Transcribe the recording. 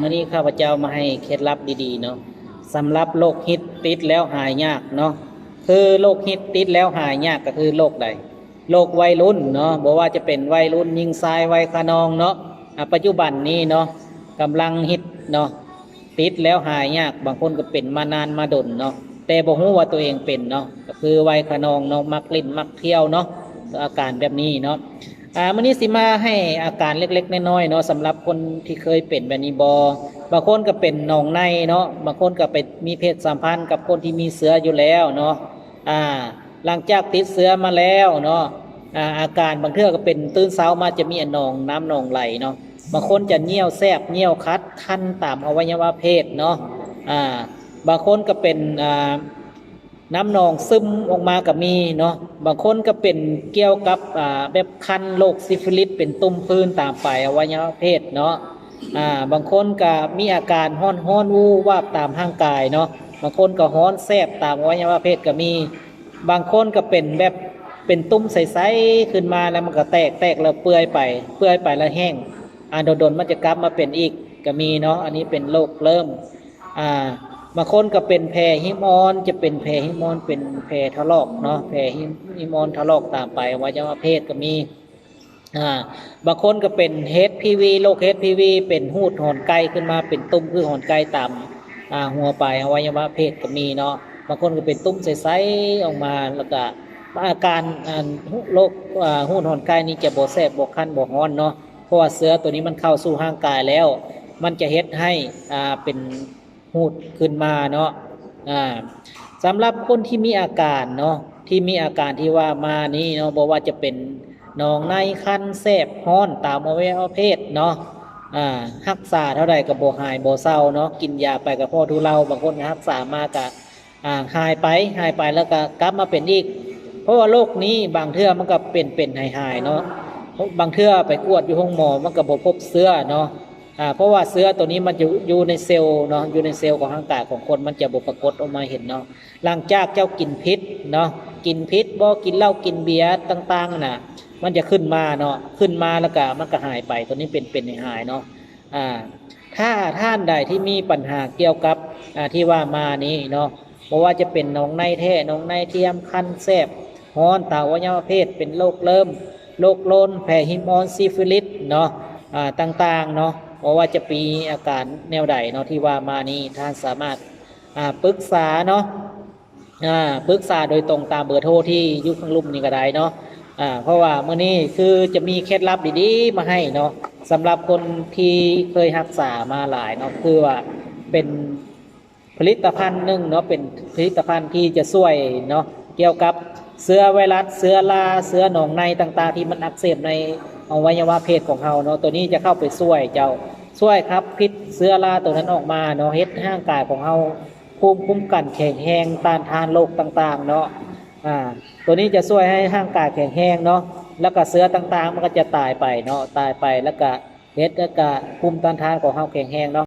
ມື້ນີ້ຂ້າພະເຈົ້າມາໃຫ້ເຄັດລັບດີໆເນາະ ສຳລັບໂລກຮິດຕິດແລ້ວຫາຍຍາກເນາະ. ຄືໂລກຮິດຕິດແລ້ວຫາຍຍາກກໍຄືໂລກໃດ? ໂລກໄວລຸ້ນເນາະ ບໍ່ວ່າຈະເປັນໄວລຸ້ນຍິງຊາຍ ໄວຂະນອງເນາະ. ອາ ປັດຈຸບັນນີ້ເນາະ ກຳລັງຮິດເນາະ ຕິດແລ້ວຫາຍຍາກ. ບາງຄົນກໍເປັນມານານມາດົນເນາະ ແຕ່ບໍ່ຮູ້ວ່າຕົວເອງເປັນເນາະ ກໍຄືໄວຂະນອງເນາະ ມັກຫຼິ້ນມັກທ່ຽວເນາະ ອາການແບບນີ້ເນາະ. ອາ ມື້ນີ້ຊິມາໃຫ້ອາການເລັກໆນ້ອຍໆເນາະ ສຳລັບຄົນທີ່ເຄີຍເປັນແບບນີ້ບໍ່? ບາງຄົນກໍເປັນໜອງໃນເນາະ ບາງຄົນກໍໄປມີເພດສຳພັນກັບຄົນທີ່ມີເຊື້ອຢູ່ແລ້ວເນາະ. ອາ ຫຼັງຈາກຕິດເຊື້ອມາແລ້ວເນາະ ອາ ອາການບາງເທື່ອກໍເປັນຕື່ນເຊົ້າມາຈະມີໜອງ ນ້ຳໜອງໄຫຼເນາະ. ບາງຄົນຈະຍ່ຽວແສບ ຍ່ຽວຄັດ ຄັນຕາມອະໄວຍະວະເພດເນາະ. ອາ ບາງຄົນກໍເປັນ ອາ ນ້ຳໜອງຊຶມອອກມາກໍມີເນາະ. ບາງຄົນກໍເປັນກ່ຽວກັບ ອາ ແບບຄັນໂລກຊິຟິລິດ ເປັນຕຸ່ມຜື່ນຕາມປາຍອະໄວຍະວະເພດເນາະ. ອາ ບາງຄົນກໍມີອາການຮ້ອນໆ ວູບວາບຕາມຮ່າງກາຍເນາະ. ບາງຄົນກໍຮ້ອນແສບຕາມອະໄວຍະວະເພດກໍມີ. ບາງຄົນກໍເປັນແບບເປັນຕຸ່ມໃສໆຂຶ້ນມາ ແລ້ວມັນກໍແຕກ ແຕກແລ້ວເປື່ອຍໄປ ເປື່ອຍໄປແລ້ວແຫ້ງ. ອາ ດົນໆມັນຈະກັບມາເປັນອີກກໍມີເນາະ. ອັນນີ້ເປັນໂລກເລີ່ມ ອາ ບາງຄົນກໍເປັນແຜຫິມອ່ອນ ຈະເປັນແຜຫິມອ່ອນ ເປັນແຜຖະຫຼອກເນາະ ແຜຫິມ ຫິມອ່ອນຖະຫຼອກຕາມປາຍອະໄວຍະວະເພດກໍມີ. ອາ ບາງຄົນກໍເປັນເອັດພີວີ ໂລກເອັດພີວີ ເປັນຫູດຫອນໄກ່ຂຶ້ນມາ ເປັນຕຸ່ມຄືຫອນໄກ່ຕາມ ອາ ຫົວປາຍອະໄວຍະວະເພດກໍມີເນາະ. ບາງຄົນກໍເປັນຕຸ່ມໃສໆອອກມາ ແລ້ວກໍອາການ ອັນ ໂລກ ອາ ຫູດຫອນໄກ່ນີ້ຈະບໍ່ແສບ ບໍ່ຄັນ ບໍ່ຮ້ອນເນາະ ເພາະວ່າເຊື້ອໂຕນີ້ມັນເຂົ້າສູ່ຮ່າງກາຍແລ້ວ ມັນຈະເຮັດໃຫ້ ອາ ເປັນ ຫູດຂຶ້ນມາເນາະ. ອາ ສຳລັບຄົນທີ່ມີອາການເນາະ ທີ່ມີອາການທີ່ວ່າມານີ້ເນາະ ບໍ່ວ່າຈະເປັນໜອງໃນ ຄັນ ແສບ ຮ້ອນຕາມອະໄວຍະວະເພດເນາະ ອາ ຮັກສາເທົ່າໃດກໍບໍ່ຫາຍບໍ່ເຊົາເນາະ ກິນຢາໄປກໍພໍທຸເລົາ. ບາງຄົນກໍຮັກສາມາກໍ ອາ ຫາຍໄປ ຫາຍໄປແລ້ວກໍກັບມາເປັນອີກ. ເພາະວ່າໂລກນີ້ບາງເທື່ອມັນກໍເປັນ ເປັນຫາຍໆເນາະ ບາງເທື່ອໄປກວດຢູ່ໂຮງໝໍມັນກໍບໍ່ພົບເຊື້ອເນາະ. ອາ ເພາະວ່າເຊື້ອໂຕນີ້ມັນຈະຢູ່ໃນເຊວເນາະ ຢູ່ໃນເຊວຂອງຮ່າງກາຍຂອງຄົນ ມັນຈະບໍ່ປາກົດອອກມາເຫັນເນາະ. ຫຼັງຈາກເຈົ້າກິນຜິດເນາະ ກິນຜິດບໍ່ ກິນເຫຼົ້າ ກິນເບຍຕ່າງໆນະ ມັນຈະຂຶ້ນມາເນາະ ຂຶ້ນມາແລ້ວກະມັນກະຫາຍໄປ. ໂຕນີ້ເປັນ ເປັນໃຫ້ຫາຍເນາະ. ອາ ຖ້າທ່ານໃດທີ່ມີບັນຫາກ່ຽວກັບ ອາ ທີ່ວ່າມານີ້ເນາະ ບໍ່ວ່າຈະເປັນໜອງໃນແທ້ ໜອງໃນທຽມ ຄັນ ແສບ ຮ້ອນຕາມອະໄວຍະວະເພດ ເປັນໂລກເລີ່ມ ໂລກໂລນ ແຜຫິມອ່ອນ ຊີຟິລິດເນາະ ອາ ຕ່າງໆເນາະ ບໍ່ວ່າຈະມີອາການແນວໃດເນາະ ທີ່ວ່າມານີ້ ທ່ານສາມາດ ອາ ປຶກສາເນາະ ອາ ປຶກສາໂດຍຕົງຕາມເບີໂທທີ່ຢູ່ຂ້າງລຸ່ມນີ້ກໍໄດ້ເນາະ. ອາ ເພາະວ່າມື້ນີ້ຄືຈະມີເຄັດລັບດີໆມາໃຫ້ເນາະ ສຳລັບຄົນທີ່ເຄີຍຮັກສາມາຫຼາຍເນາະ ຄືວ່າເປັນ ຜະລິດຕະພັນໜຶ່ງເນາະ ເປັນຜະລິດຕະພັນທີ່ຈະຊ່ວຍເນາະ ກ່ຽວກັບເຊື້ອໄວຣັສ ເຊື້ອລາ ເຊື້ອໜອງໃນຕ່າງໆ ທີ່ມັນອັກເສບໃນອະໄວຍະວະເພດຂອງເຮົາເນາະ. ໂຕນີ້ຈະເຂົ້າໄປຊ່ວຍເຈົ້າ ຊ່ວຍຂັບພິດເຊື້ອລາໂຕນັ້ນອອກມາເນາະ ເຮັດໃຫ້ຮ່າງກາຍຂອງເຮົາ ພູມຄຸ້ມກັນແຂງແຮງ ຕ້ານທານໂລກຕ່າງໆເນາະ. ອາ ໂຕນີ້ຈະຊ່ວຍໃຫ້ຮ່າງກາຍແຂງແຮງເນາະ ແລ້ວກະເຊື້ອຕ່າງໆມັນກໍຈະຕາຍໄປເນາະ ຕາຍໄປ ແລ້ວກະເຮັດ ແລ້ວກະພູມຕ້ານທານຂອງເຮົາແຂງແຮງເນາະ.